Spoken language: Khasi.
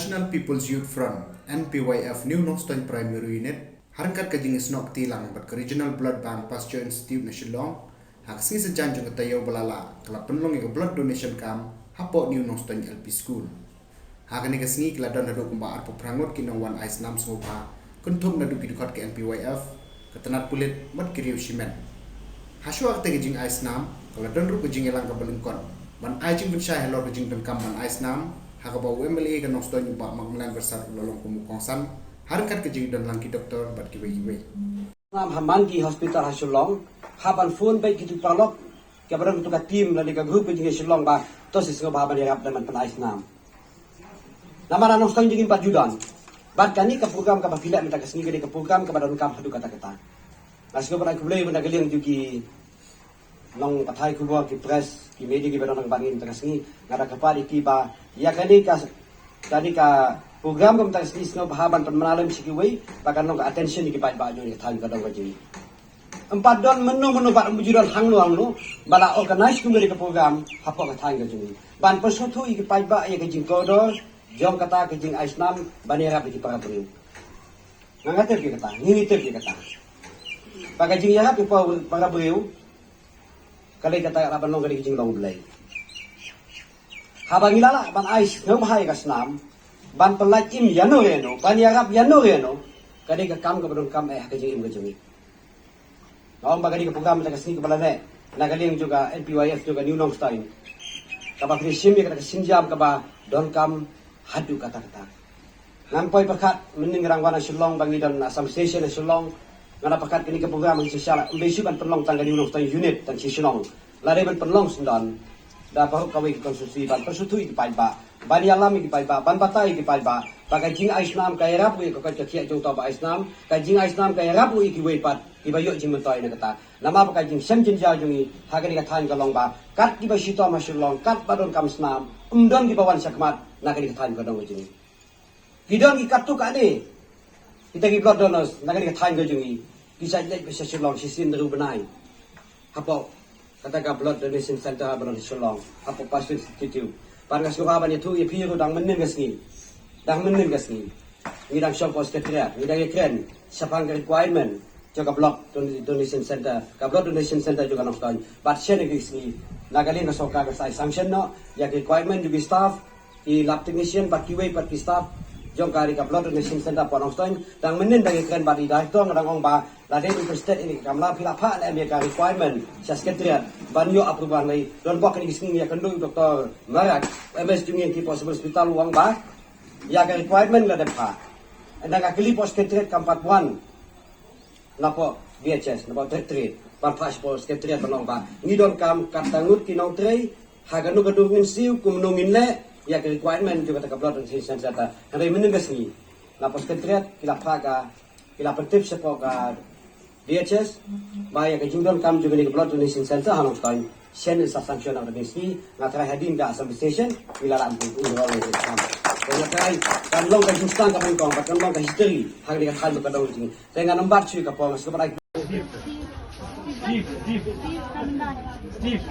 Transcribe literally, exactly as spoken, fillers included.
National People's Youth Front, N P Y F, New Nongstoiñ Primary Unit, ha ryngkat ka jingïasnoh kti lang bad ka Regional Blood Bank Pasteur Institute na Shillong, ha ka sngi Saitjaiñ jong ka taïew ba la lah, ka la pynlong ïa ka blood donation camp hapoh New Nongstoiñ L P School. Ha kane ka sngi ki la don haduh kumba arphew phra ngut ki nongwan ai snam sngewbha, kynthup naduh ki dkhot ka N P Y F, ka tnat pulit bad ki riew shimet. Hashwa kata ka jingai snam, ka la don ruh ka jingïalang kaba lyngkot ban ai jingpynshai halor ka jingdonkam ban ai snam, ha kaba u M L A ka Nongstoiñ u Bah Makmylliang Byrsat u la long kum u kongsan ha ryngkat ka jingdon lang ki doktor bad kiwei kiwei. Snam ha Man ki Hospital ha Shillong, hap ban phone beit kito ki paralok kiba don kito ka team lane ka group ka jong ngi ha Shillong ba to shisha sngewbha ban ïarap da ban pynai snam. Namar ha Nongstoiñ jong ngi pat ju don. Bad kane ka program kaba phi leh mynta ka sngi ka dei ka program kaba donkam haduh katta katta. Nga sngewbha ban ai khublei mynta ka liang jong ki nongpathai khubor, ki press, ki media kiba don lang bad ngi mynta ka sngi. Nga da kyrpad ïa ki ba ïa kane ka, kane ka program ka mynta ka sngi sngewbha ban pynmynta lem sha kiwei ba kan long ka attention ïa ki paidbah jong ngi ha ka thaiñ ka dong ka jong ngi. Ym pat don mynno mynno bad ym ju don hangno hangno ba la organise kum kane ka program hapoh ka thaiñ ka jong ngi ban pynsngewthuh ïa ki paidbah ïa ka jingkordor jong kata ka jingai snam ban ïarap ïa ki para briew. Nga nga tip ïa kata, ngi ngi tip ïa kata. Ba ka jingïarap ïa ki para, para briew ka dei kata ka ban long ka dei ka jinglong U Blei. Haba ngi la lah ban ai sngewbha ïa ka snam ban pynlait im ïano ïano, ban ïarap ïano ïano, ka dei ka kam kaba donkam eh ha ka jingim ka jong ngi. Nga ong ba kane ka program mynta ka sngi kaba la leh na ka liang jong ka N P Y F jong ka New Nongstoiñ, kaba phi shim ïa kata ka sienjam kaba donkam haduh katta katta. Ngan poi pyrkhat mynnin nga dang wan ha Shillong ba ngi don Assam Association ha Shillong. Nga da pyrkhat kane ka program ngi shisha la ym dei shuh ban pynlong tang ka New Nongstoiñ unit tang shi shnong. La dei ban pynlong syndon da baroh kawei ki constituency ban pynsngewthuh ïa ki paidbah, ban ïalam ïa ki paidbah, ban batai ïa ki paidbah ba ka jingai snam ka ïarap ruh ïa ka koit ka khiah jong uta uba ai snam, ka jingai snam ka ïarap ruh ïa kiwei pat kiba ïoh jingmyntoi na kata. Namar ba ka jingshem jynjar jong ngi ha kane ka thaiñ ka long ba kat kiba shitom ha Shillong, kat ba donkam snam, ym don kiba wan shakhmat na kane ka thaiñ ka dong ka jong ngi. Ki don ki katto katne kita ki blood donors na kane ka thaiñ ka jong ngi, ki shait leit beit sha Shillong shisien hynriew bnai hapoh kata ka blood donation center ba don ha Shillong, hapoh Pasteur Institute. Bad nga sngewbha ban ïathuh ïa phi ruh dang mynnin ka sngi, dang mynnin ka sngi ngi dang shong hapoh Secretariat, ngi dang ïakren shaphang ka requirement jong ka blood don-, donation center, ka blood donation center jong ka Nongstoiñ. Bad shen ïa ka sngi na ka liang ka sorkar ka sa ai sanction noh ïa ka requirement jong ki staff, ki lab technician bad kiwei pat ki staff jong ka ri ka blood donation center hapoh Nongstoiñ. Dang mynnin dang ïakren bad i director, nga dang ong ba lada interested ïa kane ka kamra phi la phah lem ïa ka requirement sha Secretariat ban ïoh approval. Ngi don bok kine ki sngi ngi ïakynduh u Doktor Marak, u M S jong ngi hapoh Civil Hospital, u ong ba ïa ka requirement la dep phah. Ynda nga kylli hapoh Secretariat kam pat wan napoh D H S, napoh Directorate, ban phah shapoh Secretariat ban ong ba ngi donkam katto ngut ki nongtrei, ha kano kano ngin siew, kumno ngin leh ïa ka requirement jong kata ka blood donation center. Hynrei mynnin ka sngi napoh Secretariat ki la phah ka, ki la pyntip shapoh ka D H S ba ïa ka jingdonkam jong kane ka blood donation center ha Nongstoiñ shen sa sanction ha kane ka sngi. Nga tharai hadien ka Assam Association ngi la lah ban pynroi ïa ka kam. Te nga tharai kan long ka jingstad ka nyngkong bad kan long ka history ha kane ka thaiñ ka dong jong ngi. Te ngan ym bat shuh ka por, nga sngewbha ban ai. Steve, Steve, Steve.